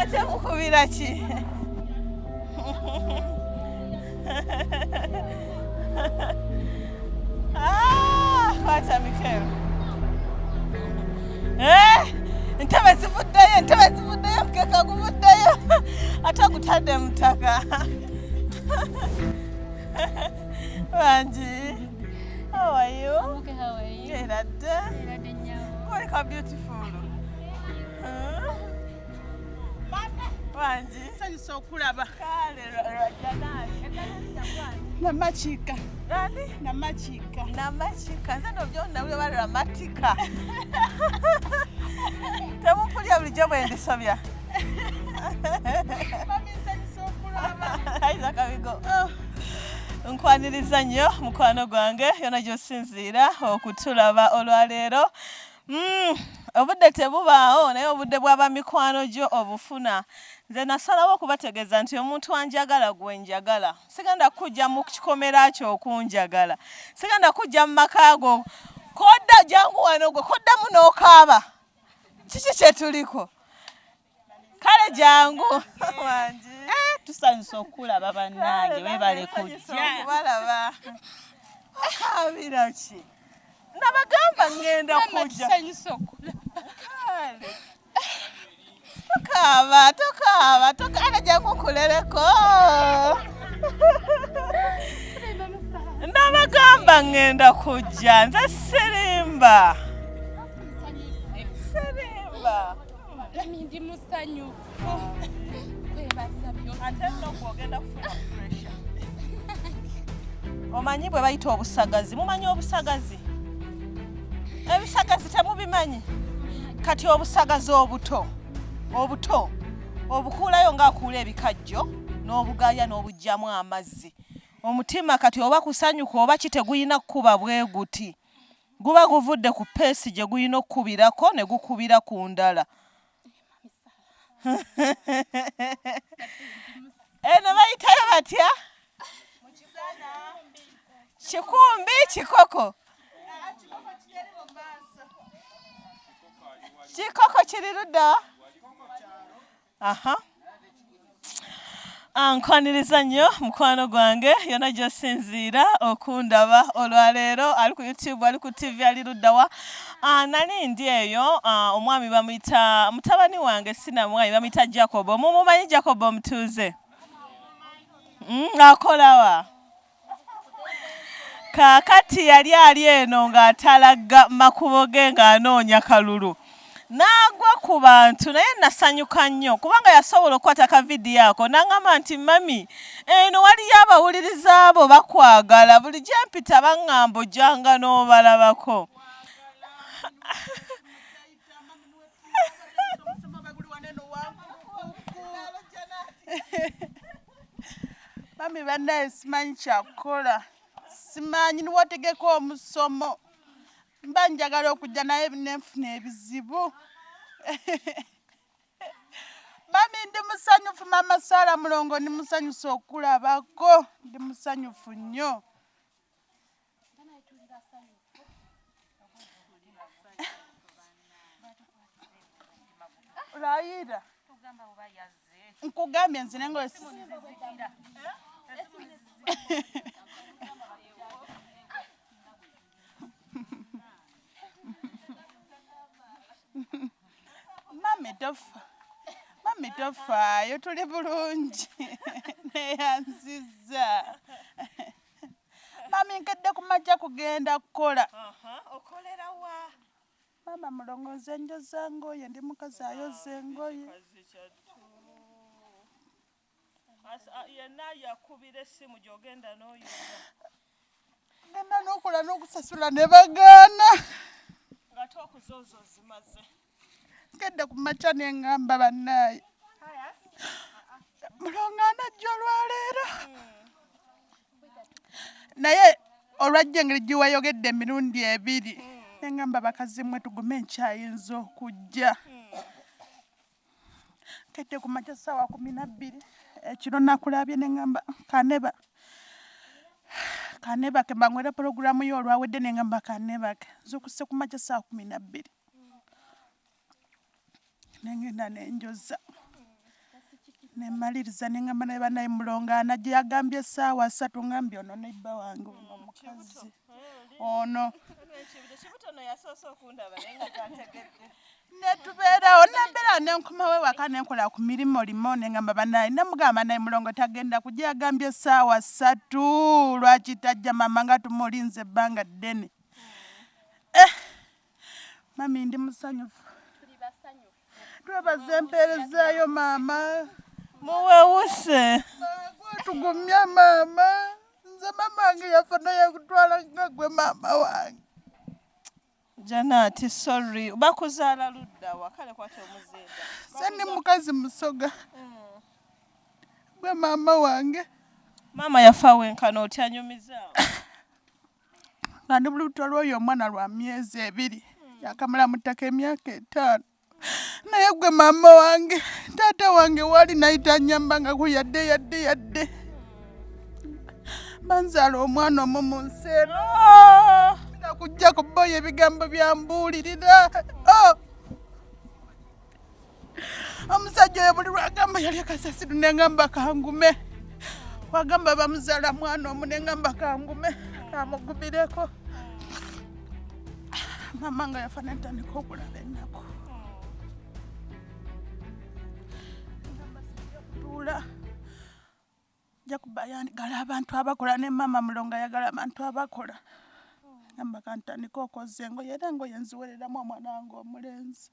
Ate mukubira ki? Ah, kwata Mikel. Eh, entebe zivuddeyo, entebe zivuddeyo, omukeka guvuddeyo. Ate ogutadde mu ttaka. Wangi. How are you? I'm okay, how are you? Eradde. Eradde nnyabo. Olika beautiful. Huh? Wangi. Nsanyusa okulaba. Kale Rajanaali. Namakiika. Nani? Namakiika. Namakiika. Nze no byonna buli oba Ramatika. Temumpulira bulijjo bwe ndisobya. Mami nsanyusa okulaba. Isaac Abigo. Nkwaniriza nnyo mukwano gwange yona gy'osinziira okutulaba olwaleero. Obudde tebubaawo naye obudde bw'aba mikwano gyo obufuna. Nze nasalawo okubategeeza nti omuntu anjagala gwe njagala. Sigenda kujja mu kikomera kyo okunjagala. Sigenda kujja mu maka go. Kodda jangu wano gwe koddamu n'okaaba. Kiki kye tuliko? Kale jangu wangi. Tusanyusa okulaba bannange, webale kujja. Okubalaba. Okaabira ki? Nabagamba ngenda kujja. Tusanyusa okulaba. Kale. Tokaaba, tokaaba, tokaaba jangu nkulereko. Nabagamba ngenda kujja, nze sirimba. Sirimba. Ndi musanyufu. Kwebaza byonna. Ate nno gwe ogenda kufuna pressure. Omanyi bwe bayita obusagazi? Mumanyi obusagazi? Ebisagazi temubimanyi? Kati obusagazi obuto, obuto obukuulayo ng'akuula ebikajjo n'obugaya n'obuggyamu amazzi. Omutima kati oba kusanyuka oba ki tegulina kukuba bwe guti. Guba guvudde ku peesi gye gulina okukubirako ne gukubira ku ndala. Eno bayitayo batya? Kikumbi kikoko. Kikoko kiri ludda wa? Aha. Nkwaniriza nnyo mukwano gwange yona gy'osinziira okundaba olwaleero, ali ku YouTube, ali ku TV, ali luddawa. Nali ndi eyo, omwami bamuyita mutabani wange, sinamwami, bamuyita Jacob. Mumumanyi Jacob omutuuze? Akolawa? Kaakati yali ali eno ng'atalaga makubo ge ng'anoonya kalulu. N'agwa ku bantu naye nasanyuka nnyo kubanga yasobola okukwata ka vidiyo ako n'aŋŋamba nti mami eno waliyo abawuliriza abo bakwagala buli gye mpita baŋŋamba ojjanga n'obalabako. Mami bannaye simanyi kyakukola, simanyi niwategeka omusomo mba njagala okujja naye nenfuna ebizibu. Mami ndi musanyufu, mama Sara Mulongo ndi musanyufu okulabako, ndi musanyufu nnyo. Layira nkugambye nze nengoye mami tofa, mami tofaayo, tuli bulungi neyanzizza. Mami nkedde ku makya kugenda kukola. Okolera wa? Maama Mulongo nze njoza ngoye, ndi mukazi ayoza engoye. Yenna yakubira essimu gy'ogenda n'oyoza. Ngenda n'okola n'okusasula ne bagaana. Ng'ate okuzooza ozimaze. Nkedde ku makya ne ŋŋamba bannaaye. Mulongo anajja olwaleero. Naye olwajja engeri gye wayogedde emirundi ebiri. Ne ŋŋamba bakazi mmwe tugume nkyayinza okujja. Nkedde ku makya ssaawa 12 ekiro nakulabye ne ŋŋamba kaneba. Kanebake mbanywera pulogulaamu yo olwawedde ne ngamba kanebake. Nzuukuse ku makya ssaawa 12. Ne ngenda ne njoza. Ne mmaliriza ne ngamba naye bannaye Mulongo anajja yagambye essaawa 3 ngambye ono ne bba wange ono omukazi. Ono. Netubeerawo nembeera nenkomawo ewaka nenkola ku mirimu limo nengamba banaye namugamba naye Mulongo tagenda kujja yagambye essaawa 3 lwaki tajja maama nga tumulinze ebbanga ddene. Eh, mami ndi musanyufu. Twebaza empeerezaayo maama. Muwewuse. Tugumya maama. Nze maama wange yafa naye kutwala nga gwe maama wange. Janati sorry. Bakuzaala ludda wa? Kale kwata omuzinda. Nze ndi mukazi Musoga. Gwe maama wange. Maama yafa wenkana otya nyumiza? Nga ndi bulubuto lw'oyo omwana lwa myezi 2. Yakamala mu ttaka emyaka 5. Naye gwe maama wange, taata wange waali naye tanyambangako yadde yadde yadde. Banzaala omwana omu mu nsi eno. Kujja ku bboyi ebigambo byambuulirira. Oh! Omusajja oyo buli lwagamba yali akasasiru ne ngamba kangume. Wagamba bamuzaala mwana omu ne ngamba kangume, kamugumireko. Maama nga yafa ne ntandika okulaba ennaku. Ngamba sijja kutuula. Nja kuba yagala abantu abakola ne maama Mulongo ayagala abantu abakola. Ngamba kantandike okwoza engoye era engoye nziwereramu omwana wange omulenzi.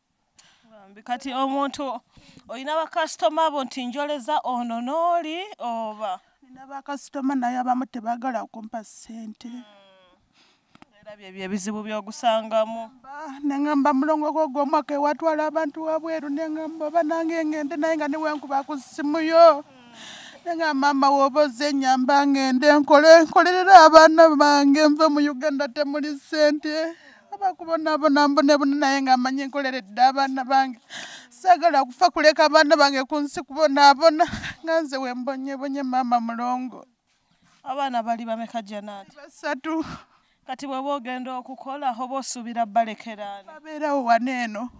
Kati omuntu olina bakasitoma bo nti njoleza ono n'oli oba? Nina bakasitoma naye abamu tebaagala kumpa ssente. Era byebyo ebizibu by'ogusangamu. Ne ngamba Mulongo ko ogwo omwaka ewatwala abantu wabweru ne ngamba oba nange ngende naye nga ne wenkuba ku ssimu yo. Ne ngamba maama w'oba ozze nnyamba ngende nkole nkolerere abaana bange nve mu Uganda temuli ssente. Abakubonaabona mbonebona naye nga mmanyi nkoleredde abaana bange. Saagala kufa kuleka abaana bange ku nsi kubonaabona nga nze we mbonyebonye maama Mulongo. Abaana bali bameka Janati? 3. Kati bw'oba ogenda okukola oba osuubira balekeraani? Babeerawo wano eno.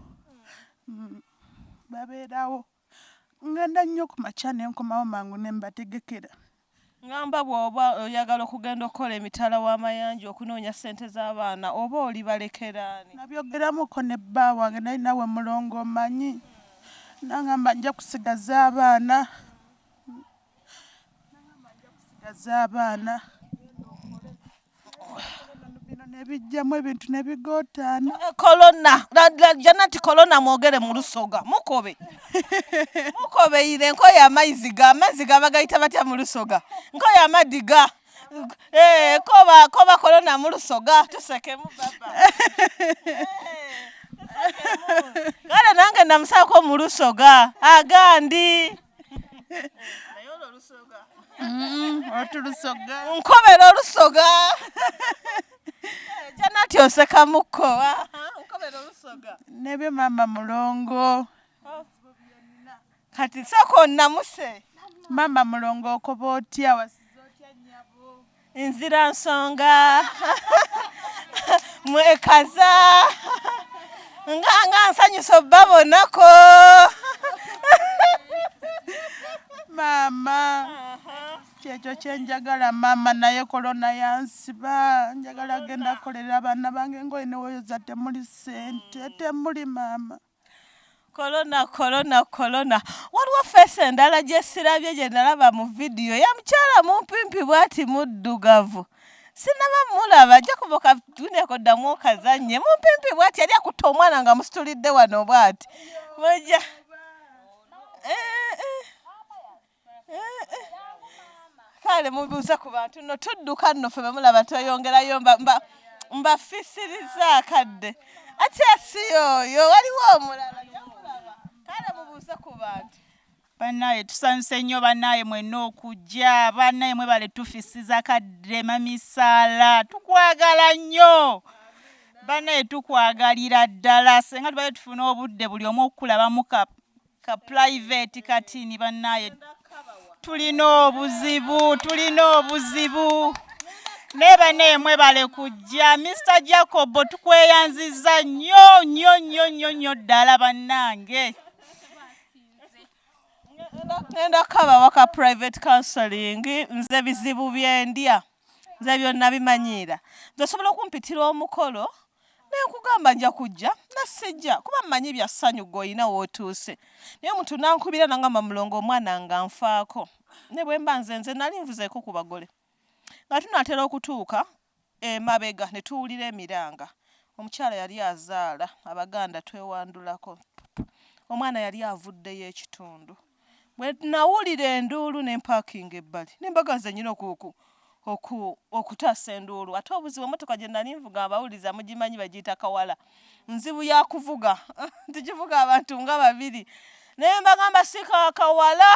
Babeerawo. Ngenda nnyo ku makya ne nkomawo mangu ne mbategekera. Ngamba bw'oba oyagala okugenda okukola emitala w'amayanja okunoonya ssente z'abaana oba oli balekeraani? Nabyogeramuko ne bba wange naye naawe Mulongo omanyi. Nangamba nja kusigaza abaana. Nangamba nja kusigaza abaana. Bino ne bijjamu ebintu ne bigootaana. Kolona, Janati kolona mwogere mu Lusoga, mukobe. Mukobe ire enkoye amazzi ga, amazzi ga bagayita batya mu Lusoga? Nkoye amadiga. Koba, koba kolona mu Lusoga, tusekemu baba. Tusekemu. Kale nange namusaako mu Lusoga, agandi. Naye olwo Lusoga. Otulusoga. Nkobera olusoga. Janati osekamuko. Nkobera olusoga. Nebyo maama Mulongo. Kati sooka onnamuse. Maama Mulongo okoba otya wasiza otya nnyabo? Nzira nsonga. Mwekaza. Nga nsanyusa obbabonako. Maama. Kyekyo kye njagala maama naye kolona yansiba. Njagala genda kukolera abaana bange engoye ne weeyoza temuli ssente temuli maama. Kolona kolona kolona. Waliwo feesi endala gye sirabye gye nalaba mu vidiyo ya mukyala mumpimpi bw'ati muddugavu. Sinnaba mulaba ajja kuba okatuneko ddamu okazannye. Mumpimpi bw'ati yali akutte omwana nga musitulidde wano bw'ati. Mujja. Kale mubuuze ku bantu nno tudduka nno ffe bemulaba tweyongerayo mbafisiriza akadde. Ate si yoyo waliwo omulala jamulaba. Kale mubuuze ku bantu. Bannaye tusanyuse nnyo bannaye mwenna okujja. Bannaye mwebale tufisiza kadde Mami Saala. Tukwagala nnyo. Bannaye tukwagalira ddala. Senga tubadde tufuna obudde buli omu okukulabamu ka private katini bannaye. Tulina obuzibu, tulina obuzibu. Naye banaye mwebale kujja. Mr Jacobo tukweyanziza nnyo nnyo nnyo nnyo nnyo ddala bannange. Ngenda kukaba waka private counseling nze bizibu byendya nze byonna bimanyiira nze osobola okumpitira omukolo nenkugamba nja kujja nasijja kuba mmanyi bya ssanyu gweolina wootuuse naye omuntu nankubira nangamba mulongo omwana nga nfaako ne bwe mba nze nze nali nvuzeeko ku bagole nga tunaatera okutuuka emabega ne tuwulira emiranga omukyala yali azaala abaganda twewandulako omwana yali avuddeyo ekitundu bwe nawulira enduulu ne mpakinga ebbali ne mbaga nze nyina okutaasa enduulu ate obuzibu emotoka gye nali nvuga abawuliza mugimanyi bagiyita kawala nzibu yakuvuga tugivuga abantu nga babiri naye mbagamba sikakawala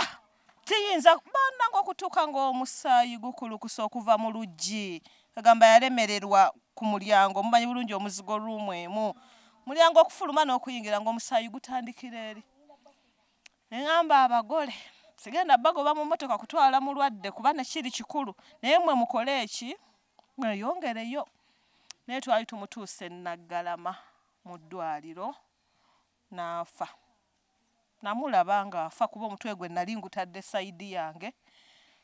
Tiyinza banange okutuuka ng'omusaayi gukulukusa okuva mu luggi. Kagamba yalemererwa ku mulyango, mumanyi bulungi omuzigo ruumu emu. Mulyango okufuluma n'okuyingira ng'omusaayi gutandikira eri. Ne ŋŋamba abagole sigenda bagoba mu mmotoka kutwala mulwadde kuba nekiri kikulu naye mmwe mukole eki mweyongereyo. Naye twali tumutuusa e Naggalama mu ddwaliro n'afa. Namulaba ng'afa kuba omutwe gwe nali ngutadde sayidi yange.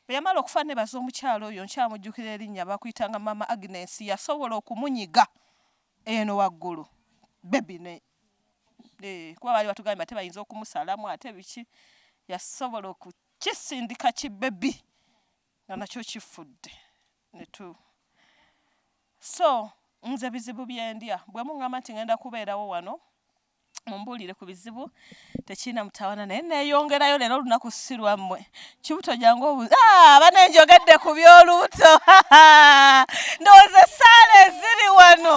Bwe yamala okufa nebaza omukyala oyo nkyamujjukira erinnya bakuyitanga maama Agnes yasobola okumunyiga eno waggulu bebi ne eh, kuba baali batugambye ate bayinza okumusalamu ate biki yasobola okukisindika ki bebi nga nakyo kifudde netu so nze bizibu byendya bwe muŋŋamba nti ŋŋenda kubeerawo wano mumbuulire ku bizibu tekirina mutawana naye neeyongerayo leero olunaku si lwammwe kibuto jangu obu ah, bane njogedde ku by'olubuto ndowooza essaala eziri wano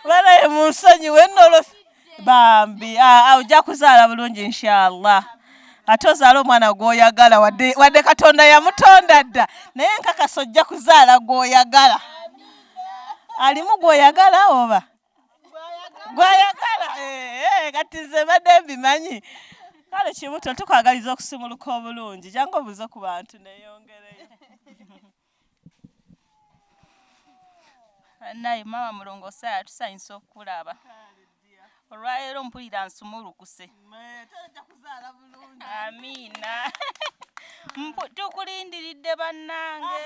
banaye mu nsonyiwe nnolo bambi ah, ah, ojja kuzaala bulungi inshallah ate ozaala omwana gw'oyagala wadde wadde katonda yamutonda dda naye nkakasa ojja kuzaala gw'oyagala alimu gw'oyagala oba gwayagala eh, eh, kati nze mbadde mbimanyi kale kibuto tukwagaliza okusumuluka obulungi jangu obuze ku bantu neyongereyo naye maama mulongo saya tusanyusa okukulaba olwaleero mpulira nsumulukuse amiina tukulindiridde bannange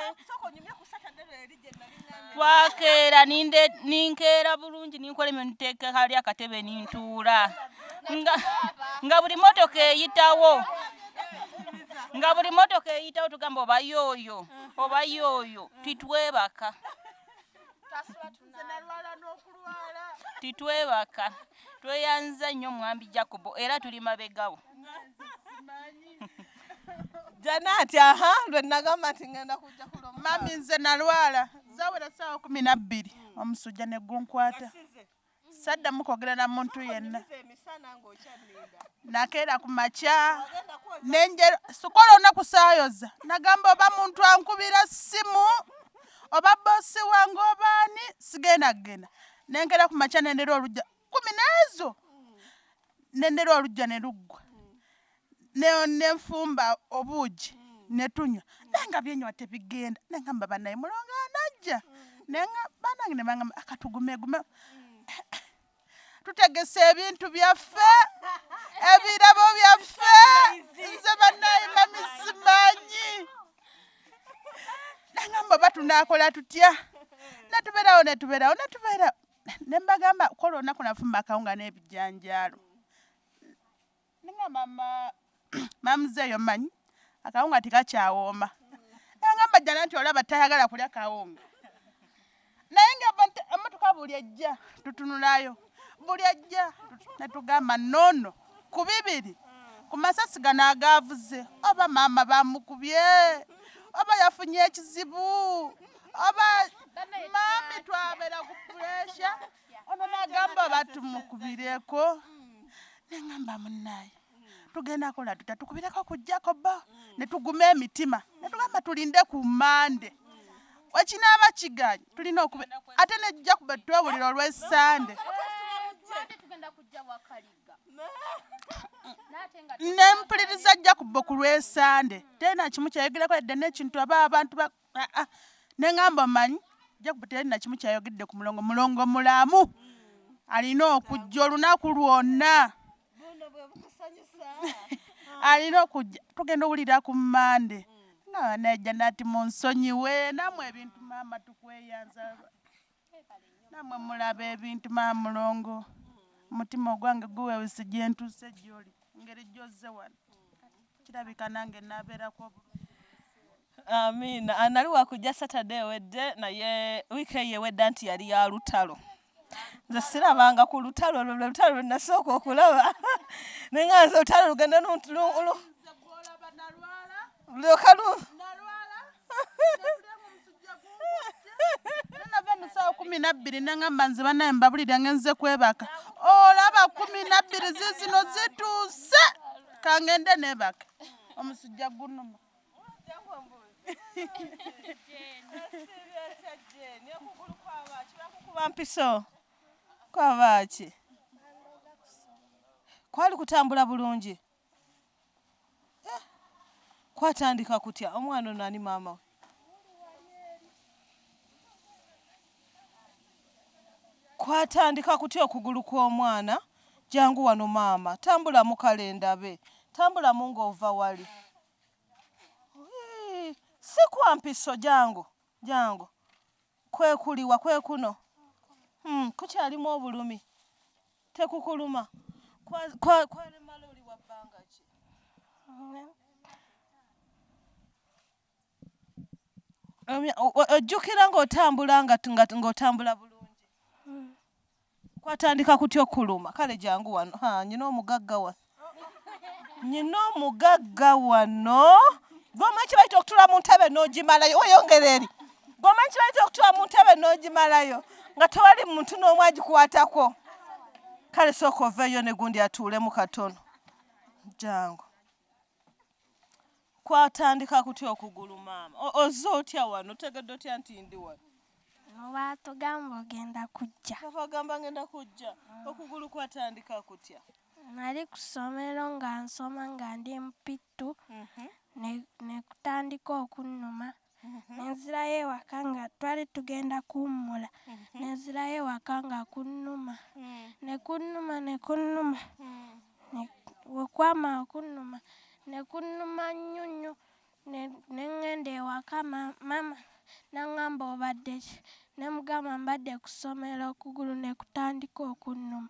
twakeera ninkeera bulungi ninkola emyo niteeka kali akatebe nintuula nga, nga buli motoka eyitawo nga buli motoka eyitawo tugamba oba yooyo oba yooyo titwebaka titwebaka tweyanza nnyo mwambi jacobo era tuli mabegawo Janati aha lwe nagamba nti ngenda kujja kuloma. Mami nze nalwala zawera saawa 12 omusujja ne gunkwata saddamu kwogera na muntu yenna nakeera ku makya nenjera sikola olunaku saayoza nagamba oba muntu ankubira ssimu oba boosi wange obaani sigenda kugenda nenkera ku makya nendera olujja kumi n'ezo nendera olujja ne luggwa nenfumba obuugi ne tunywa naye nga byenywa tebigenda nengamba banaye mulongo anajja banange ne bangamba akatugumegume tutegese ebintu byaffe ebirabo byaffe nze banaye mamisimanyi nangamba oba tunakola tutya netubeerawo netubeerawo netubeerawo ne mbagamba kola olunaku nafumba akawunga n'ebijanjaalo ninga mama mamuzeeyo manyi akawunga tekakyawooma angamba jjana nti olaba tayagala kulya kawunga naye nga emotoka buli ejja tutunulayo buli ejja netugamba nono ku bibiri ku masasi gano agaavuze oba maama bamukubye oba yafunye ekizibu oba mami twabera ku puresha ono nagamba batumukubireko nengamba munaye tugenda kola tuta tukubireko ku jacobo netuguma emitima netugamba tulinde ku mande wekinaaba kiganye tulina okube ate ne jacobo twewulira olwesande nempuliriza jacobo ku lwesande tena kimu kyayogerako yadde nekintu aba abantu Ah, ah. Ne ŋŋamba omanyi Jacob teyalina kimu kyayogedde ku mulongo. Mulongo mulamu, alina okujja olunaku lwonna, alina okujja. Tugenda owulira ku Mmande nga najja nati munsonyiwe nammwe ebintu. Maama tukweyanza, nammwe mulaba ebintu. Maama mulongo, omutima ogwange guwewuse gye ntuuse gy'oli, engeri gy'ozze wano kirabika nange naabeerako obulungi. Amiina. Nali wakujja Saturday ewedde, naye wiiki eyo ewedde nti yali ya lutalo. Nze sirabanga ku lutalo olwo, lwe lutalo lwe nasooka okulaba, naye nga nze olutalo lugenda lyoka lu Nava mu 12 neŋŋamba nze bannaye mbabulire ngenze kwebaka. Olaba 12 zizino zituuse, kangende neebake, omusujja gunuma. Kuba mpiso kwaba ki? Kwali kutambula bulungi? Eh, kwatandika kutya? Omwana ono ani maama we? Kwatandika kutya okugulu kw'omwana? Jangu wano maama, tambulamu kale ndabe, tambulamu ng'ova wali. Ee, si kwa mpiso. Jangu, jangu. Kwekuliwa kwekuno? Kukyalimu obulumi? Tekukuluma? Kwalemala oli wa bbanga ki? Ojjukira ng'otambula ng'otambula bulungi? Kwatandika kutya okuluma? Kale jangu wano. Ha, nyina omugagga wano, nyina omugagga wano. Gwomanyi kibayita okutula mu ntebe n'ogimalayo? Weyongera eri. Gwomanyi kibayita okutula mu ntebe n'ogimalayo nga tewali muntu n'omu agikwatako? Kale sooka oveeyo ne gundi atuulemu katono. Jangu. Kwatandika kutya okugulu maama? Ozze otya wano? Otegedde otya nti ndi wano? Batugamba ogenda kujja. Bagamba ngenda kujja. Okugulu kwatandika kutya? Nali ku ssomero nga nsoma nga ndi mu P2, ne kutandika okunnuma. Nenzirayo ewaka nga twali tugenda kuwummula. Nenzirayo ewaka nga kunnuma. Ne kunnuma, ne kunnuma. Bwe kwamala okunnuma, ne kunnuma nnyo nnyo. Ne ŋŋenda ewaka, maama n'aŋŋamba obadde ki? Ne mugamba mbadde ku ssomero okugulu ne kutandika okunnuma.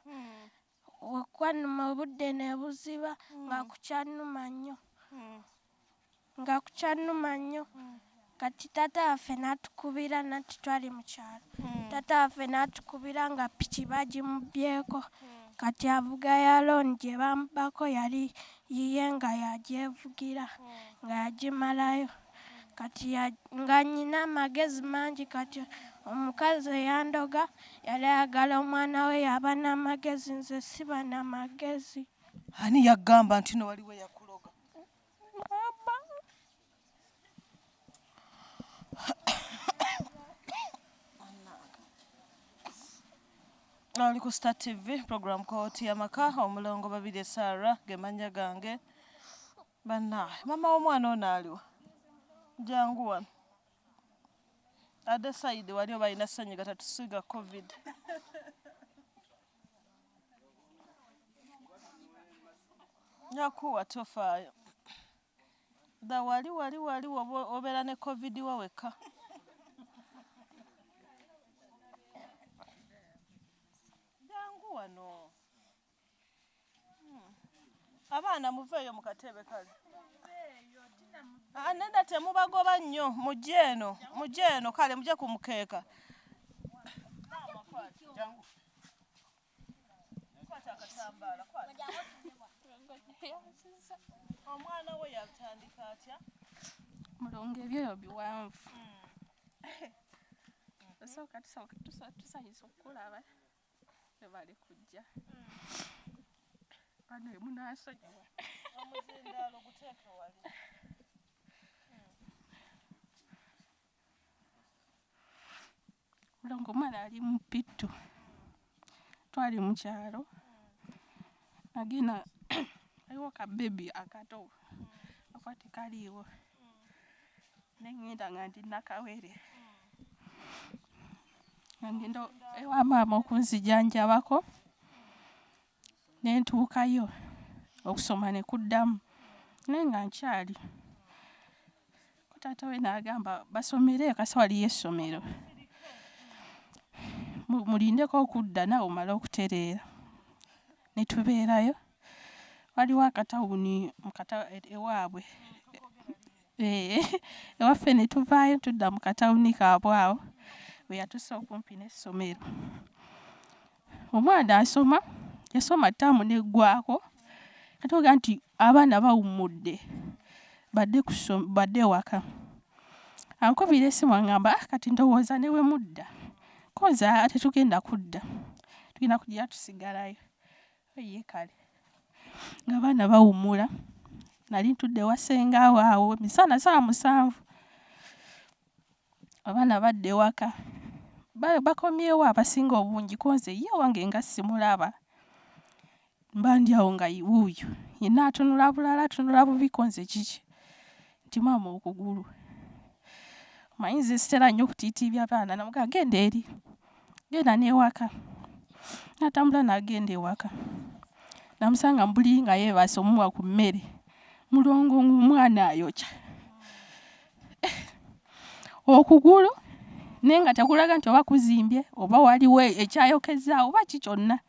Bwe kwannuma obudde ne buziba nga kukyannuma nnyo. Nga kukyannuma nnyo. Kati taata waffe n'atukubira natti twali mu kyalo. Taata waffe n'atukubira nga ppiki bagimubbyeko. Kati avuga ya loan, gye bamubbako yali yiye nga y'agyevugira nga yagimalayo. Kati nga nnyina amagezi mangi, kati omukazi eyandoga yali ayagala omwana we y'aba n'amagezi, nze siba n'amagezi. Ani yagamba nti no waliwo eyakuloga? Maama. Oli ku Star TV, program Kooti y'Amaka. Omulongo Babirye Sarah ge mannya gange. Bannaaye, maama w'omwana ono aliwa? Jangu wano. Ade side wali oba alina ssenyiga tatusiiga COVID. Nyakuwa tofaayo. Da wali wali wali woba obeera ne COVID wo wekka. Jangu wano. Abaana muveeyo mu katebe kale. Ah, nedda, temubagoba nnyo, mujje eno, mujje eno, kale mujje ku mukeeka. Kwata akatambaala, kwata. Omwana we yatandika atya? Mulongo, ebyoyo biwanvu. Osooka tusooka tusanyusa okukulaba, webale kujja bano munansonyiwa. Omuzindaalo guteeke wali. Mulongo, omwana ali mu P2, twali mu kyalo, agenda waliwo ka baby akato akuba tekaliiwo, neŋŋenda nga ndi nakawere. Nga ngenda ewa maama okunzijanjabako ne ntuukayo okusoma ne kuddamu naye nga nkyali. Ko taata we n'agamba basomereyo kasita waliyo essomero mulindeko okudda naawe omale okutereera. Ne tubeerayo waliwo akatawuni mu kata ewaabwe eh, ewaffe ne tuvaayo tudda mu katawuni kaabwe awo we yatusa okumpi n'essomero. Omwana asoma, yasoma ttaamu n'eggwaako kati oga nti abaana bawummudde badde ku badde ewaka. Ankubira essimu angamba ah, kati ndowooza ne bwe mudda ko nze ah, tetugenda kudda tugenda kugira tusigalayo. Ye kale ng'abaana bawummula nali ntudde ewa ssengaawe awo emisana ssaawa 7 abaana badda ewaka bakomyewo abasinga obungi ko nze ye owange nga simulaba mba ndi awo nga wuuyo yenna atunula bulala atunula bubi ko nze kiki nti maama okugulu omanyi nze sitera nnyo okutiitiibya baana namugamba genda eri genda n'ewaka natambula n'agenda ewaka namusanga mbuli nga yeebase omuwa ku mmere mulongo ng'omwana ayokya eh, okugulu naye nga tekulaga nti oba kuzimbye oba waliwo ekyayokezaawo oba ki kyonna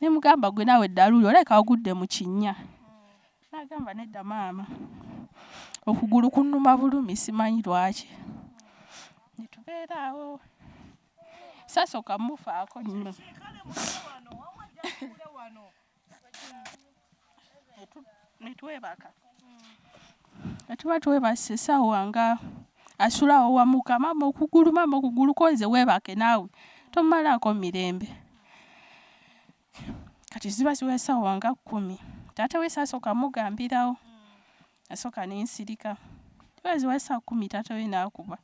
ne mugamba gwe naawe eddalu lyo olabika wagudde mu kinnya N'agamba nedda maama okugulu kunnuma bulumi simanyi lwaki. Ne tubeera awo saasooka mufaako nnyo. Ne twebaka nga tuba twebase essaawa nga asula awo wamuka maama okugulu maama okugulu ko nze weebake naawe tommalaako mirembe. Kati ziba ziwera essaawa nga 10 taata we saasooka mugambirawo nasooka ne nsirika ziba ziwera essaawa 10 taata we n'akuba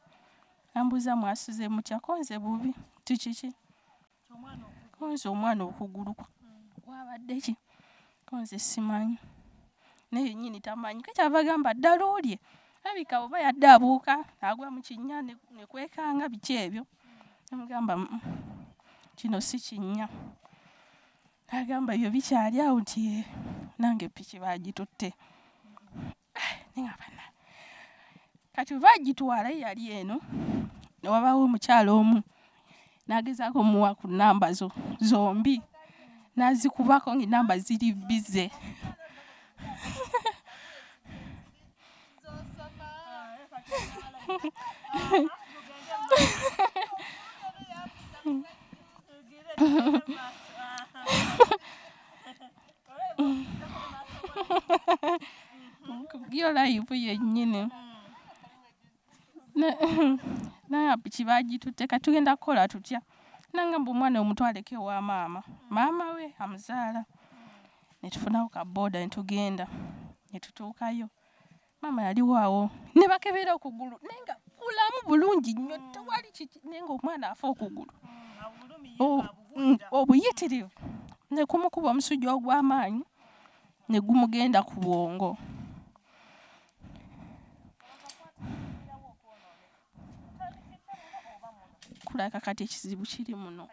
n'ambuuza mwasuze mutya ko nze bubi nti kiki ko nze omwana okugulu kwabadde ki ko nze simanyi naye yennyini tamanyi ko kyava agamba ddalu lye alabika oba yadde abuuka agwa mu kinnya ne kwekanga biki ebyo. Namugamba kino si kinnya. N'agamba ebyo bikyali awo nti eh, nange piki baagitutte. Eh, nengamba kati bwe baagitwala ye yali eno ne wabaawo omukyala omu n'agezaako omuwa ku nnamba zo zombi n'azikubako ng'ennamba ziri bbize. Yo live yennyini naye piki baagitutte kati tugenda kukola tutya nangamba omwana omutwaleko ewa maama maama we amuzaala ne tufunawo ka boda ne tugenda ne tutuukayo maama yaliwo awo ne bakebera okugulu naye nga kulamu bulungi nnyo mm. tewali kiki naye nga omwana afa okugulu mm, mm, obuyitirivu ne kumukuba omusujja ogw'amaanyi ne gumugenda ku bwongo kulabika kati ekizibu kiri muno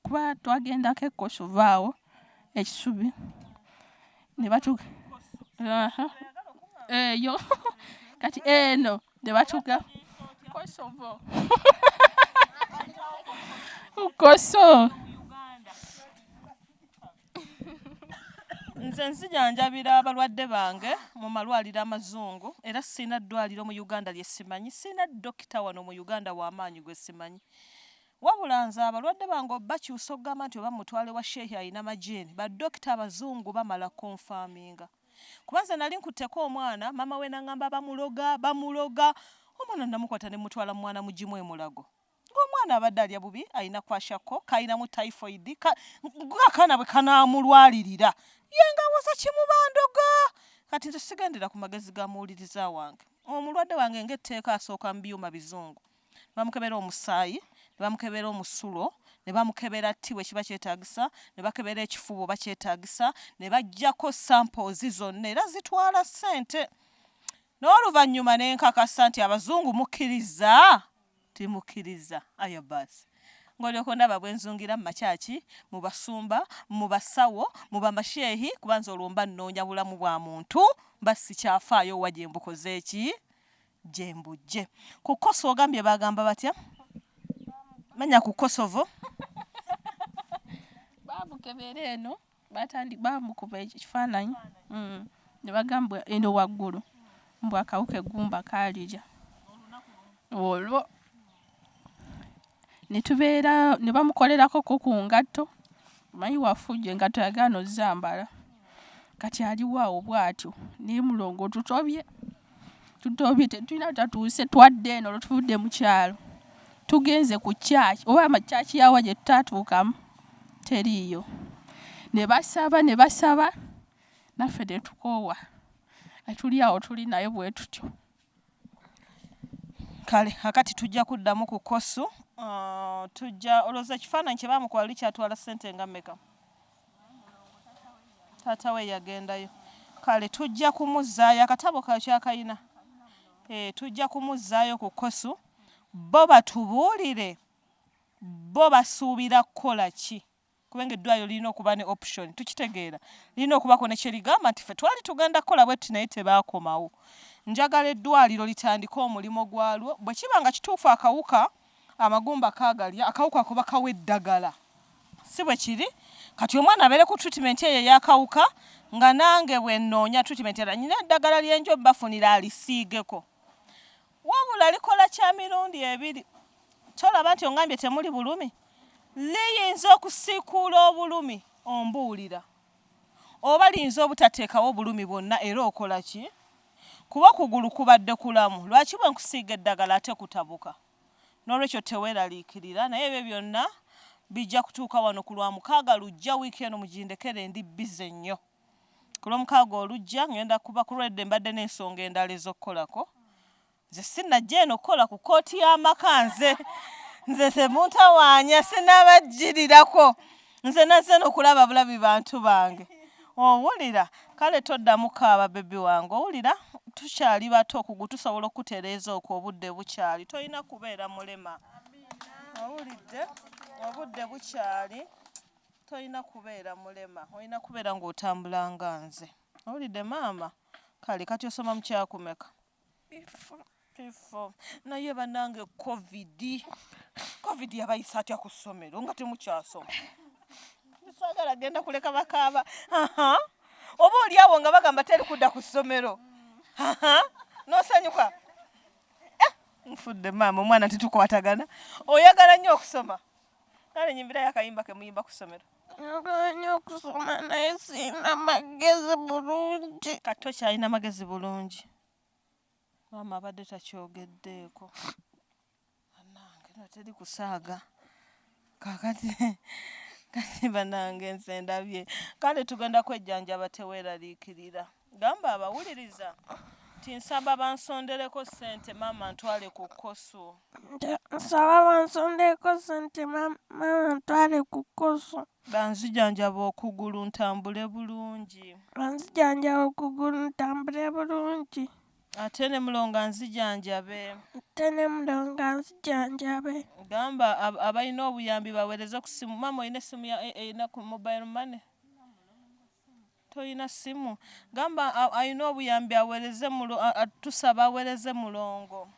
kuba twagendako e Kosovo awo ekisubi ne batu eyo kati eno ne batuga Kosovo Koso Nze nzijanjabira abalwadde bange mu malwaliro amazungu era sirina ddwaliro mu Uganda lye simanyi, sirina dokita wano mu Uganda wa maanyi gwe simanyi. Wabula nze abalwadde bange obakyusa okugamba nti oba mutwale wa sheikh alina majiini, badokita abazungu bamala konfaminga. Kuba nze nali nkutteko omwana maama we nangamba bamuloga, bamuloga, omwana namukwata ne mutwala mu mwana mugimu e Mulago. Ng'omwana abadde alya bubi, alina kwashako, kalinamu typhoid, ng'akaana bwe kanaamulwalirira ye ng'awoza kimubandoga. Kati nze sigendera ku magezi ga muwuliriza wange. Omulwadde wange ng'etteeka asooka mu byuma bizungu. Ne bamukebera omusaayi, ne bamukebera omusulo, ne bamukebera tti bwe kiba kyetaagisa, ne bakebera ekifuba oba kyetaagisa, ne baggyako samples zonna era zitwala ssente. N'oluvannyuma ne nkakasa nti abazungu mukkiriza? Timukkiriza. Aya baasi. Ng'olyoka ondaba bwe nzungira mu makyaki, mu basumba, mu basawo, mu bamasheehi, kuba nze olwo mba nnoonya bulamu bwa muntu, mba sikyafaayo wa gye mbukoze ki? Gye mbuggye. Ku Kosovo ogambye baagamba batya? Manya ku Kosovo. Baamukebera eno batandi bamukuba ekifaananyi mm. ne bagamba eno waggulu mbu akawuka eggumba kaalirya olwo ne tubeera ne bamukolerako ko ku ngatto omanyi wafujjo engatto yagaana ozambala kati aliwo awo bwatyo naye mulongo tutobye tutobye tetulina tatuuse twadde eno olwo tuvudde mu kyalo tugenze ku kyaki oba amakyaki yawa gye tutatuukamu teriiyo ne basaba ne basaba naffe ne tukoowa tuli awo tuli naye bwe tutyo. Kale akati tujja kuddamu ku kosu tujja olowooza ekifaananyi kye baamukuba luli kyatwala ssente nga mmeka? Taata we yagendayo. Kale tujja kumuzzaayo akatabo kayo kyakayina e, tujja kumuzzaayo ku kosu bo batubuulire bo basuubira kukola ki kubanga eddwaliro lirina okuba ne option tukitegeera lirina okubako ne kyerigamba nti ffe twali tugenda kukola bwe tuti naye tebaakomawo njagala eddwaliro litandike omulimu gwalwo bwe kiba nga kituufu akawuka amagumba kaagalya akawuka ako bakawa eddagala si bwe kiri kati omwana abeere ku treatment eyo ey'akawuka nga nange bwe nnoonya treatment era nyina eddagala lyenjo bafunira alisiigeko wabula likola kya mirundi ebiri tolaba nti ongambye temuli bulumi liyinza okusiikuula obulumi ombuulira oba liyinza obutateekawo obulumi bwonna era okola ki kuba okugulu kubadde kulamu lwaki bwe nkusiiga eddagala ate kutabuka n'olwekyo teweeraliikirira naye ebyo byonna bijja kutuuka wano ku lwamukaaga lujja wiiki eno mugindekere ndi bize nnyo ku lwomukaaga olujja ngenda kuba ku lwedde mbadde n'ensonga endala ez'okukolako nze sinajja eno kukola ku kkooti y'amaka nze nze temuntawaanya sinabajjirirako nze nazze nokulaba bulabi bantu bange owulira kale toddamu kaaba bebi wange owulira tukyali bato okugu tusobola okutereeza okwo obudde bukyali tolina kubeera mulema owulidde obudde bukyali tolina kubeera mulema olina kubeera ng'otambula nga nze owulidde maama kale kati osoma mu kyakumeka P4. Naye banange covid covid yabayisa atya ku ssomero nga temukyasoma saagala genda kuleka bakaaba oba oli awo nga bagamba teri kudda ku ssomero nosanyuka eh, nfudde maama omwana tetukwatagana oyagala nnyo okusoma kale nyimbirayo akayimba kemuyimba ku ssomero Njagala nnyo okusoma naye sirina magezi bulungi. Kati tokyalina magezi bulungi. Maama abadde takyogeddeeko. Bannange no teri kusaaga. Kaakati kati bannange nze ndabye. Kale tugenda kwejjanjaba teweeraliikirira. Gamba abawuliriza nti nsaba bansondereko ssente maama ntwale ku kkosu. Nsaba bansondereko ssente maama ntwale ku kkosu. Banzijanjaba okugulu ntambule bulungi. Banzijanjaba okugulu ntambule bulungi. Ate ne mulongo anzijanjabe. Ate ne mulongo anzijanjabe. Gamba abalina obuyambi baweereze ku ssimu. Maama olina essimu erina ku mobile money? Tolina ssimu? Gamba alina obuyambi aweereze tusaba aweereze mulongo.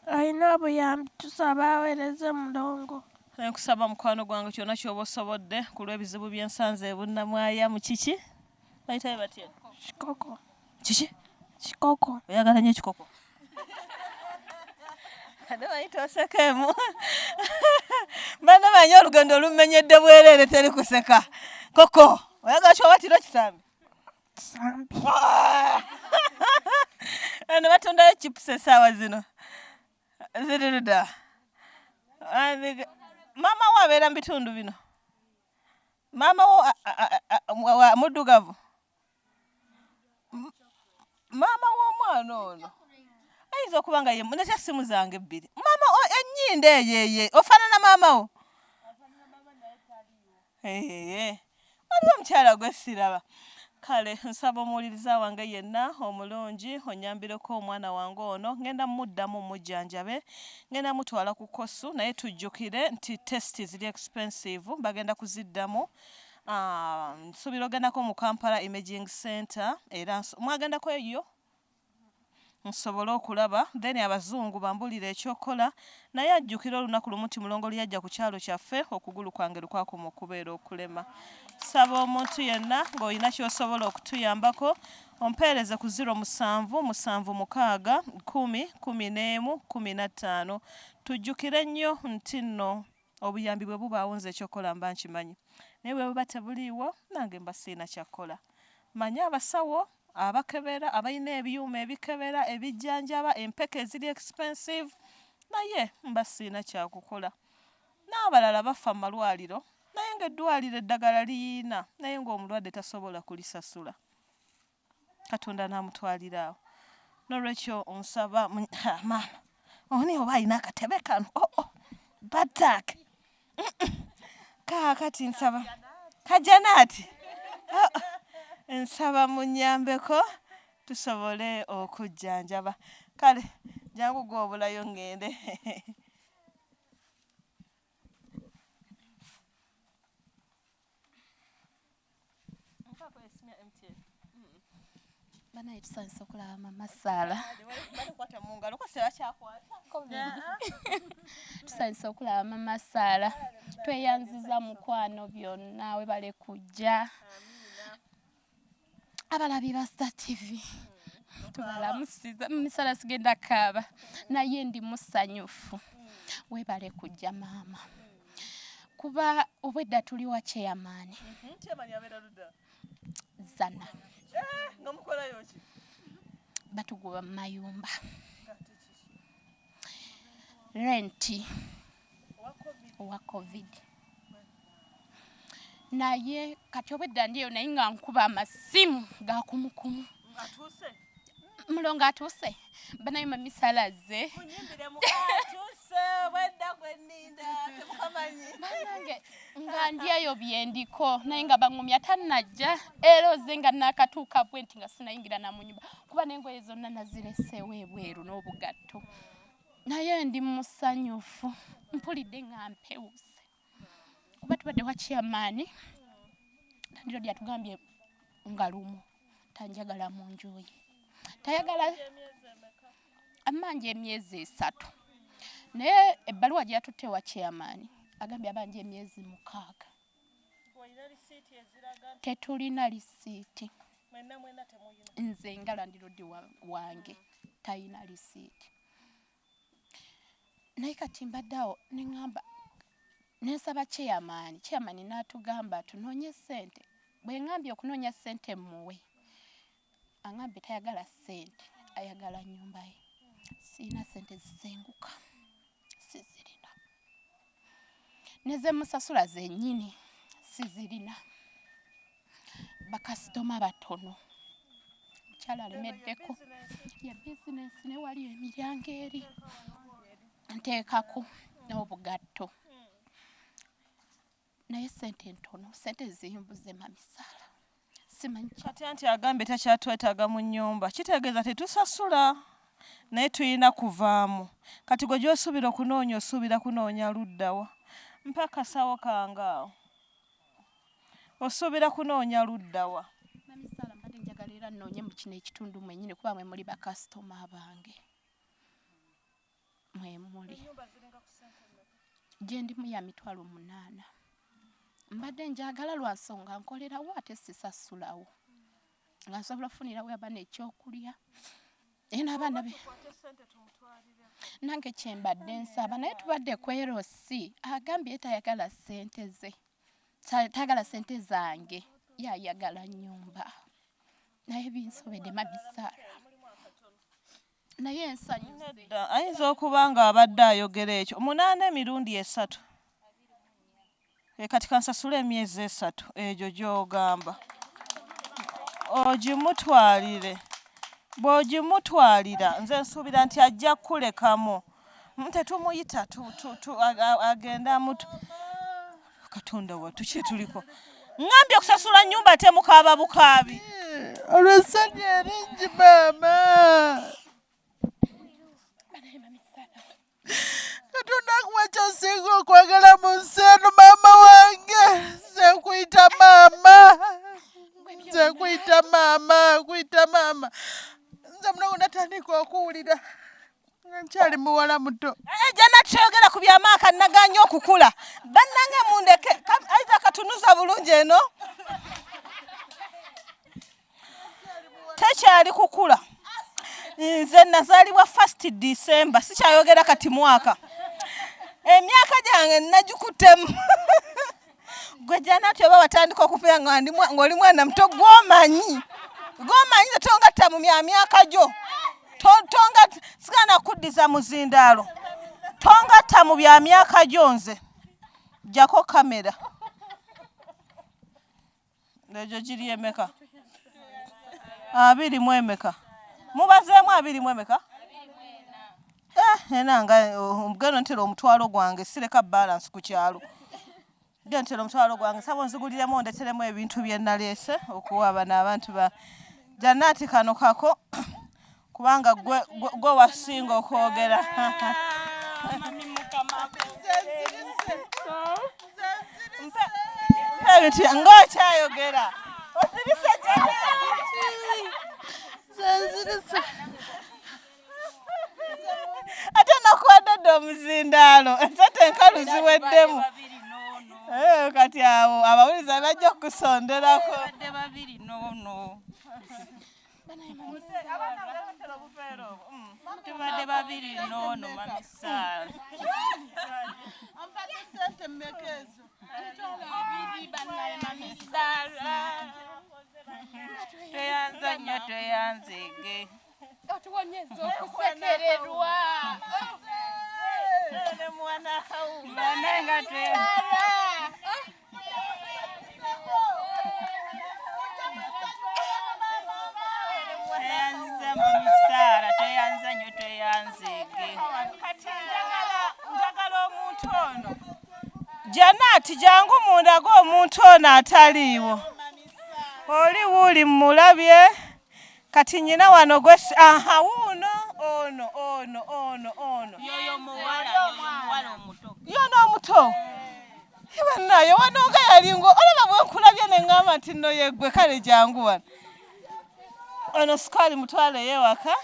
Alina obuyambi tusaba aweereze mulongo. Nkusaba mukwano gwange kyonna ky'oba osobodde ku lw'ebizibu bye nsanze e Bunnamwaya mu kiki? Bayitayo batya? Kikoko. Kiki? Kikoko. Oyagala nnyo ekikoko? Ate bayita osekeemu. Bana manyi olugendo olumenyedde bwereere teri kuseka. Koko, oyagala kyobatira kisambi? Kisambi. Eno batundayo chips essaawa zino. Ziri ludda. Maama wo abeera mu bitundu bino? Maama wo muddugavu? Maama w'omwana ono ayinza okuba nga nekya simu zange ebbiri. Maama ennyindo eyo eye ofaanana maama wo? Waliwo omukyala gwe siraba. Kale nsaba omuwuliriza wange yenna omulungi onyambireko omwana wange ono ngenda muddamu mujjanjabe ngenda mutwala ku kosu naye tujjukire nti test ziri expensive bagenda kuziddamu ah, nsuubira ogendako mu Kampala Imaging Center era mwagendako eyo nsobole okulaba then abazungu bambulire ekyokukola naye ajjukire olunaku lumu nti mulongo lwe yajja ku kyalo kyaffe okugulu kwange lukwakoma okubeera okulema saba omuntu yenna ng'olina ky'osobola okutuyambako ompeereze ku 0 7 7 6 10 11 15 tujjukire nnyo nti nno obuyambi bwe bubaawo nze ekyokukola mba nkimanyi naye bwe buba tebuliiwo nange mba siina kyakkola manye abasawo abakebera abalina ebyuma ebikebera ebijjanjaba empeke eziri expensive naye mba siina kyakukola n'abalala bafa mu malwaliro naye ng'eddwaliro eddagala liyiina naye ng'omulwadde tasobola kulisasula katonda n'amutwalira awo n'olwekyo nsaba maama oni oba alina akatebe kano oh, oh. batak kaakati nsaba kajanaati oh, oh. nsaba munyambeko tusobole okujjanjaba kale jangu gwobulayo ŋŋende Banaye tusanyuse okulaba mama Saala. Tusanyuse okulaba mama Saala. Tweyanziza mukwano byonna webale kujja. Abalabi ba Star TV tubalamusiza. Mama Saala sigenda kaaba naye ndi musanyufu. Webale kujja maama. Kuba obwedda tuli wa chairman. Chairman abeera ludda Zana. Eh, nga mukolayo ki? Batugoba mu mayumba. Renti owa covid. Naye kati obwedda ndiyo naye nga nkuba amasimu ga kumukumu. Atuuse. Mulongo atuuse. Banaye mami Saala azze. Munyimbiremu atuuse bwedda gwe nninda temukamanyi. Bannange nga ndi eyo byendiko naye nga baŋŋumya tannajja era oze nga naakatuuka bwe nti nga sinayingira na mu nnyumba kuba n'engoye zonna nazireseewo ebweru n'obugatto naye ndi musanyufu mpulidde nga mpewuse kuba tubadde wa chairman landlord yatugambye nga lumu tanjagala mu nju ye tayagala amanja emyezi 3 naye ebbaluwa gye yatutte wa chairman agambye abanja emyezi 6. Olina risiiti eziraga nti Tetulina risiiti. mwenna mwenna temuyina? Nze nga landlord wange talina risiiti naye kati mbadde awo neŋŋamba nensaba chairman chairman n'atugamba tunoonye ssente bwe ŋŋambye okunoonya ssente muwe aŋŋambye tayagala ssente ayagala nnyumba ye siina ssente zisenguka sizirina nezemusasula zennyini sizirina bakasitoma batono mukyala alemeddeko ya bizinensi ne waliyo emiryango eri nteekako n'obugatto naye sente ntono sente zimbuze mami Saala simanyi Kati anti agambye takyatwetaaga mu nnyumba kitegeeza tetusasula naye tulina kuvaamu kati gwe gy'osuubira okunoonya osuubira kunoonya luddawa mpa akasawo kange awo osuubira kunoonya luddawa Mami Saala mbadde njagala era nnoonye mu kino ekitundu mwennyini kuba mwe muli bakasitoma bange mwe muli gye ndimu ya 800,000 mbadde njagala lwa nsonga nkolerawo ate sisasulawo nga nsobola okufunirawo abaana ekyokulya naye n'abaana be nange kyembadde nsaba naye tubadde ku LC agambye tayagala ssente ze tayagala ssente zange yayagala nnyumba naye binsobedde mami Saala naye ensanyuse Nedda ayinza okuba nga abadde ayogera ekyo 8 emirundi 3 kati kansasule emyezi 3 egyo gy'ogamba ogimutwalire bw'ogimutwalira nze nsuubira nti ajja kukulekamu tetumuyita agende amutu katonda wattu ki tuliko Ŋŋambye kusasula nnyumba ate mukaaba bukaabi. Olw'essanyu eringi maama. Katonda akuwa kyosinga okwagala mu nsi eno maama wange. Nze nkuyita maama. Nze nkuyita maama, nkuyita maama. Nze mulongo natandika okuwulira. Nkyali muwala muto. Eh, jana twogera ku byamaaka naganye okukula. Bannange mundeke. Aiza katunuza bulungi eno. Tekyali kukula. Nze nazaalibwa first December, sikyayogera kati mwaka. Emyaka gyange nagikuttemu. Gwe Janati oba watandika okubeera ng'oli mwana muto gwomanyi. Gwomanyi nze tongatta mu myaka gyo. Tonga sigana kuddiza muzindaalo. Tongatta mu bya myaka gyo nze. Jjako kamera. Egyo giri emeka? 24. Mubazeemu 24? Eh, ena nga genda ntera omutwalo gwange sireka balance ku kyalo. Genda ntera omutwalo gwange saba onziguliremu ondeteremu ebintu bye naleese okuwa bano abantu ba Janati kano kako kubanga gwe, gwe, gwe wasinga okwogera. Mpe ebintu ng'okyayogera. Osirise Janati. Nzirise. Ate nakuwadde dda omuzindaalo, ensente enkalu ziweddemu. Eh, kati abo abawuliza bajja okukusonderako. Badde babiri noono. Tubadde babiri noono mami Sarah. Ampadde ssente mmeka ezo? Ebiri bannaye mami Sarah. Tweyanza nnyo tweyanzeege. Otuwonyeza okusekererwa. Ne mwana akawunga. Banaye nga tweyanza. Tweyanza mami Sarah, tweyanza nnyo tweyanzeege. Kati njagala omuntu ono. Janati jangu mundage omuntu ono ataliiwo. Oli wuuli mmulabye. Kati nnyina wano gwe aha wuuno ono ono ono ono. Yoyo muwala, yoyo muwala omuto. Yono omuto. Bannaye wano nga yalingo olaba bwe nkulabye ne ŋŋamba nti nno yeggwe kale jangu wano. Ono sukaali mutwaleyo ewaka.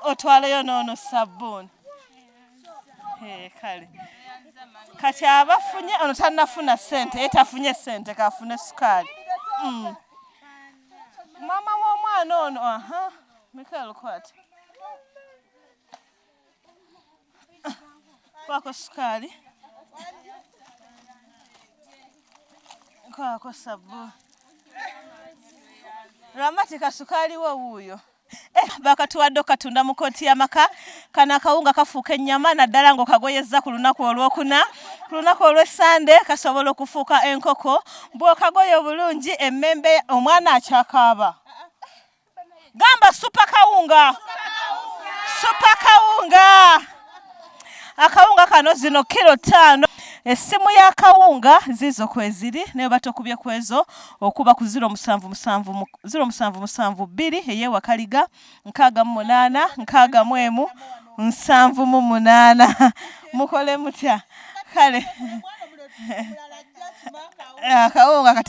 Otwaleyo n'ono sabbuuni. Kale. Kati abafunye ono tannafuna ssente, ye tafunye ssente kafune sukaali. Maama w'omwana ono, aha, Michael kwata. Kwako sukaali. Kwako sabbuuni. Ramati kasukaali wo wuuyo. Bakatuwadde okatunda mu kkooti y'amaka. Kano akawunga kafuuka ennyama naddala ng'okagoyezza ku lunaku olwokuna. Ku lunaku olw'Essande kasobola okufuuka enkoko. Bw'okagoya obulungi emmembe omwana akyakaaba. Gamba super kawunga. Super kawunga. Akawunga kano zino kilo 5. Essimu ya kawunga zizo kweziri naye batokubye kwezo okuba ku ziro musanvu musanvu ziro musanvu musanvu bbiri eyewa Kaliga 68 61 78. Mukole mutya? Kale akawunga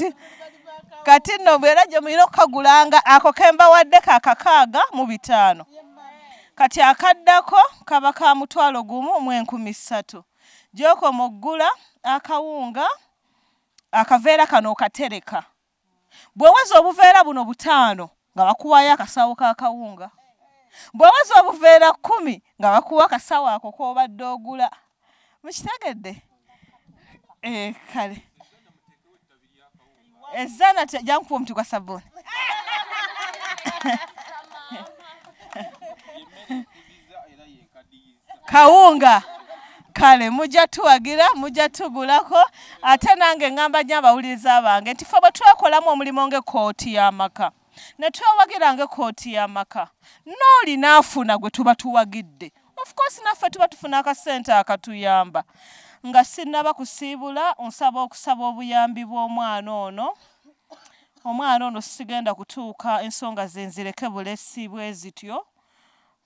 kati nno bwera gye mulina okukagulanga ako ke mbawadde ka 65. Kati akaddako kaba ka 1,300. Gy'okoma oggula akawunga akaveera kano okatereka. Bw'oweza obuveera buno 5 nga bakuwaayo akasawo k'akawunga. Bw'oweza obuveera 10 nga bakuwa akasawo ako k'obadde ogula. Mukitegedde? Kale. Ezaana jankuwa omuti gwa sabbuuni. Kawunga. Kale mujja tuwagira, mujja tugulako. Ate nange ngamba nnyo abawuliriza bange nti ffe bwe twekolamu omulimu ng'ekkooti y'amaka, ne twewagira ng'ekkooti y'amaka, n'oli n'afuna gwe tuba tuwagidde. Of course naffe tuba tufuna akasente akatuyamba. Nga sinnaba kusiibula, nsaba okusaba obuyambi bw'omwana ono. Omwana ono sigenda kutuuka ensonga ze nzireke bulesi bwe zityo.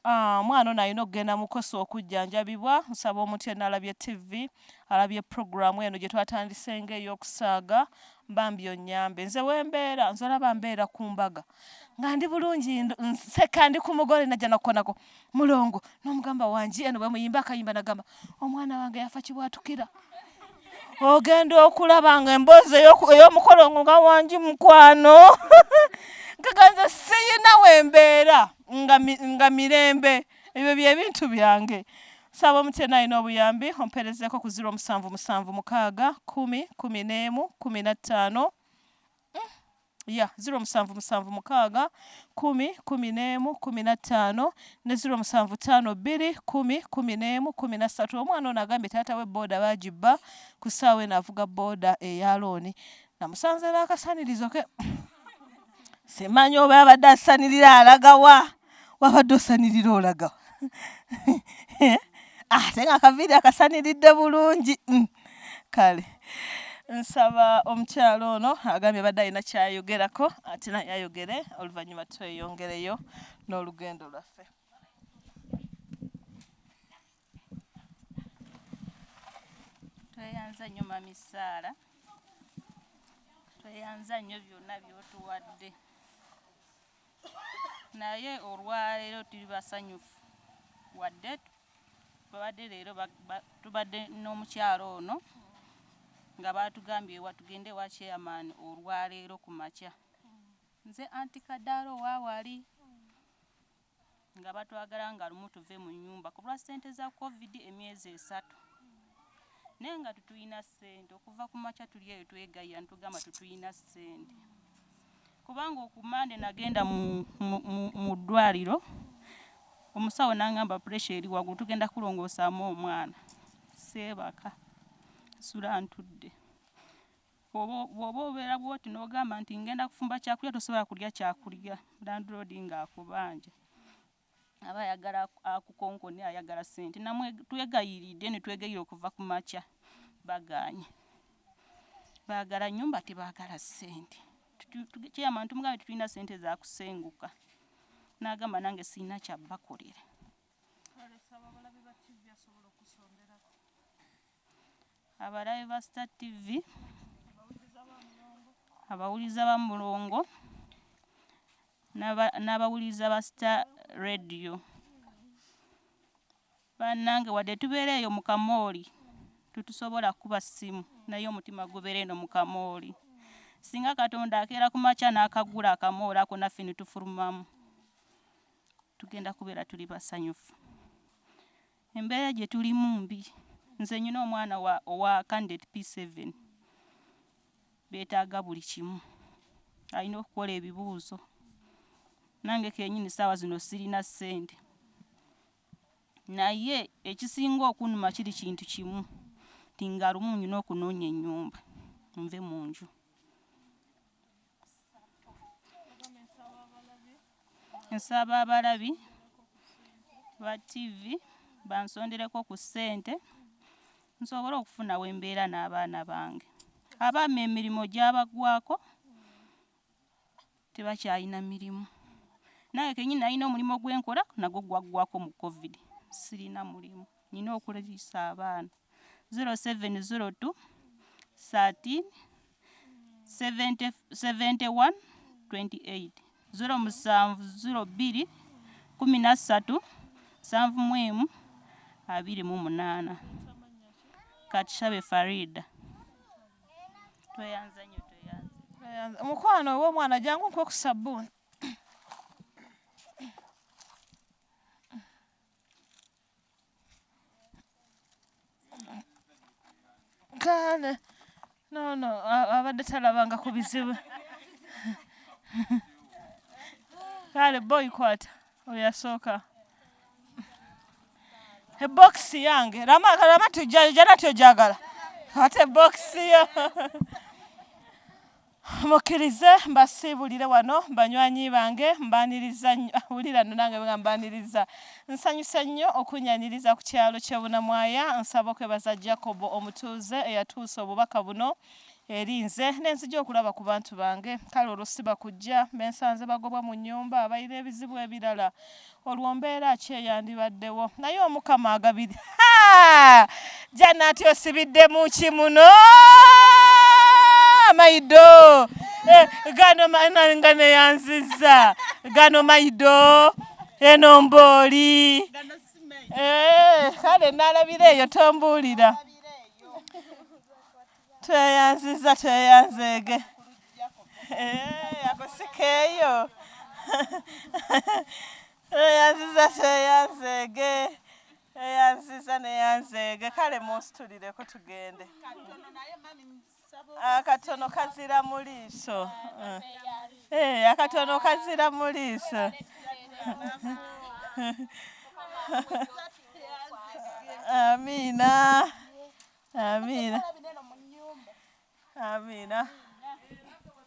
Ah, omwana ono alina okugenda mu kosa okujjanjabibwa. Nsaba omuntu yenna alabye ttivi, alabye pulogulaamu eno gye twatandise ng'ey'okusaaga, bambi onnyambe. Nze we mbeera, nze olaba mbeera ku mbaga nga ndi bulungi, nseka ndi ku mugole najja nakukonako mulongo n'omugamba wangi eno bwe muyimba akayimba nagamba omwana wange yafa kibwatukira. Ogenda okulaba nga emboozi ey'omukolo ngo nga wangi mukwano nkaganze siyina wembeera nga mirembe. Ebyo byebintu byange. Saba omuntu yenna alina obuyambi omperezeeko ku 07 7 6 10 11 15 ya 0776 10 11 15 ne 0752 10 11 13. Omwana ono agambye taata we booda baagibba ku ssaawa eno avuga booda eya looni. Namusanze n'akasanirizo ke simanyi oba abadde asanirira alagawa, wabadde osanirira olagawa ate nga akaviiri akasaniridde bulungi. Kale nsaba omukyalo ono agambye abadde alina kyayogerako ate naye ayogere, oluvannyuma tweyongereyo n'olugendo lwaffe. Tweyanza nnyo Mami Saara, tweyanza nnyo byonna by'otuwadde, naye olwaleero tuli basanyufu wadde babadde leero tubadde n'omukyalo ono nga baatugambye tugende ewa chairman olwaleero ku makya. Nze anti Kadaalo waawali nga batwagala nga lumu tuve mu nnyumba ku lwa ssente za COVID emyezi 3, naye nga tetulina ssente. Okuva ku makya tuli eyo twegayira ntugamba tetulina ssente, kubanga okumande nagenda mu ddwaliro omusawo n'angamba pressure eri waggulu, tugenda kulongoosaamu omwana. Seebaka, nsula ntudde. Bw'oba obeera bw'oti n'ogamba nti ngenda kufumba kyakulya, tosobola kulya kyakulya, landlord ng'akubanja, aba ayagala akukonkone, ayagala ssente. Namwe twegayiridde ne twegayira okuva ku makya, bagaanye. Baagala nnyumba, tebaagala ssente. Chairman tumugambye tetulina ssente za kusenguka, n'agamba nange sirina kyabbakolera. Abalabe ba Star TV, abawuliza ba Mulongo n'abawuliza ba Star Radio, bannange wadde tubeera eyo mu kamooli tetusobola kukuba ssimu, naye omutima gubeera eno mu kamooli. Singa Katonda akeera ku makya n'akagula akamooli ako naffe ne tufulumamu, tugenda kubeera tuli basanyufu. Embeera gye tulimu mbi. Nze nnina omwana owa candidate P7, beetaaga buli kimu, alina okukola ebibuuzo. Nange kennyini ssaawa zino sirina ssente, naye ekisinga okunnuma kiri kintu kimu, nti nga lumu nnina okunoonya ennyumba nve mu nju. Nsaba abalabi ba TV bansondereko ku ssente nsobole okufuna we mbeera n'abaana bange. Abaami emirimu gyabaggwako, tebakyalina mirimu. Nange kennyini nalina omulimu gwe nkola nagwo gwaggwako mu COVID, sirina mulimu, nnina okuliisa abaana. 0702 13 71 28 07 02 13 71 28. Katushabe Farida. Tweyanza nnyo, tweyanza. Mukwano ow'omwana, jangu nkuwe ku sabbuuni. Kale no abadde talabanga ku bizibu. Kale boy, kwata oyo asooka ebokisi yange. Rama rama tujja natyo jagala ate ebokisi yo. Mukkirize mbasiibulire wano banywanyi bange, mbaniriza nnyo. Wulira nno nange nga mbaniriza. Nsanyuse nnyo okunyaniriza ku kyalo ky'e Bunamwaya. Nsaba okwebaza Jacob omutuuze eyatuusa obubaka buno eri nze ne nzija okulaba ku bantu bange. Kale olwo si bakujja be nsanze bagobwa mu nnyumba balina ebizibu ebirala. Olwo mbeera ki eyandibaddewo? Naye Omukama agabiri. Ha! Janati osibiddemu ki muno? Maido! Eh, gano nga neyanzizza. Gano maido. Eno mbooli. Eh, kale nalabira eyo tombuulira. Tweyanzizza tweyanzeege. Eh, ako si keeyo. Tweyanzizza tweyanzeege. Tweyanzizza neyanzeege. Kale munsitulireko tugende. Akatono kazira mu liiso. Eh, akatono kazira mu liiso. Amiina. Amiina. Amiina.